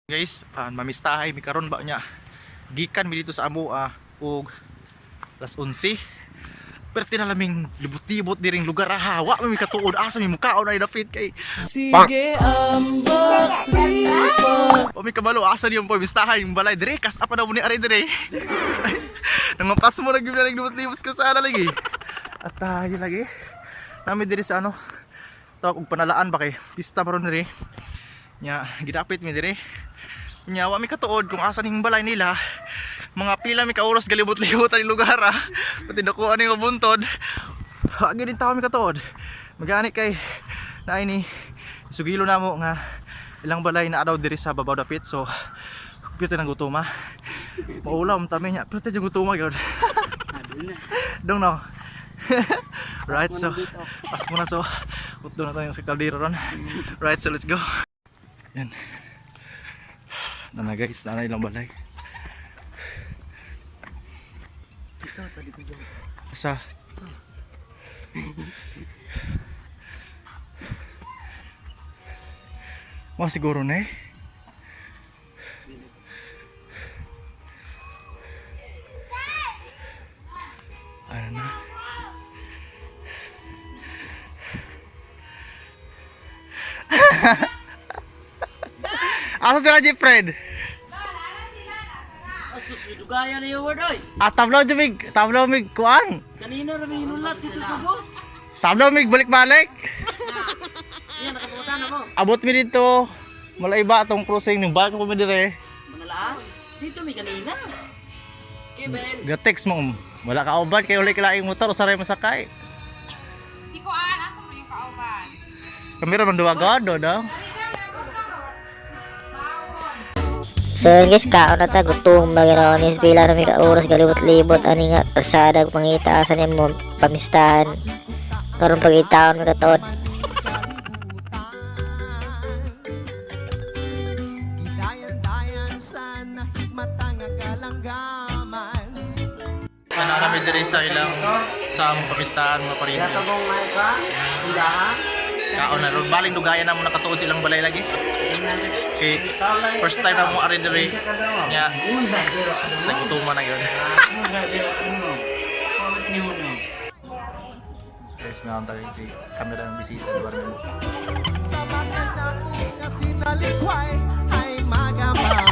Guys, mamistahay mi karon ba nya. Gikan mi dito sa amo og alas 11. Perti na laming libot-libot diring lugar ah. Wa mi katuod asa mi mukaon ay dapit kay Sige, ambak, lipa. wa mi kabalo asa niyong pamistahay yung balay dire kas apa na mo ni ari dire. Nangampas mo na gyud na libot-libot ka sana lagi. At tayo lagi. Nami diri sa ano tawag og panalaan ba kay pista pa ron diri. Nya gidapit mi diri. Nya wa mi katuod kung asa ning balay nila. Mga pila mi ka oras galibot-libot ang lugar ah. Pati nakuha ni nga buntod. Wa gyud tao mi katuod. Magani kay naay ni sugilo namo nga ilang balay na daw diri sa babaw dapit, so pwede nang gutuma. Maulam tami nya, pwede yung gutuma gyud. Dong no. Right, so pas muna, so utdo na tayo sa kaldero ron. Right, so let's go. Yan. Nana guys, nana ilang balay. Asa? Mo siguro na eh. Ano na? Asa sila, Jeffred? Asus, dugaya na yung word, oy. Ah, tablaw jumig, tablaw mig kuan. Kanina rami hinulat dito sa bus. Tablaw mig balik-balik. Yan, nakapunta na mo. Abot mi dito. Malaiba atong crossing ning balik ko mi dire. Manalaan. Dito mi kanina. Kibel. Ga-text mo wala ka uban kay uli kalaing motor usaray masakay. Si Kuan, asa mo yung kauban? Kami ra man duwa do daw. So yun guys, kaon na ta, gutom ba ginawa ni pila na may ka oras galibot-libot ani nga kalsada pangita asa nimo pamistahan. Karon pagitaon may katuod. Gidayan-dayan sa nahigmatang kalanggaman. Ano namin dire sa ilang sa among pamistahan mga parinyo. Kaon na ron. Baling dugayan na mo nakatuod silang balay lagi. Kay first time na mo ari dire. Nya nagutuma na yun. Guys, meron tayo si camera ng bisita di ba rin? Sa mga dako nga sinalikway ay magamay.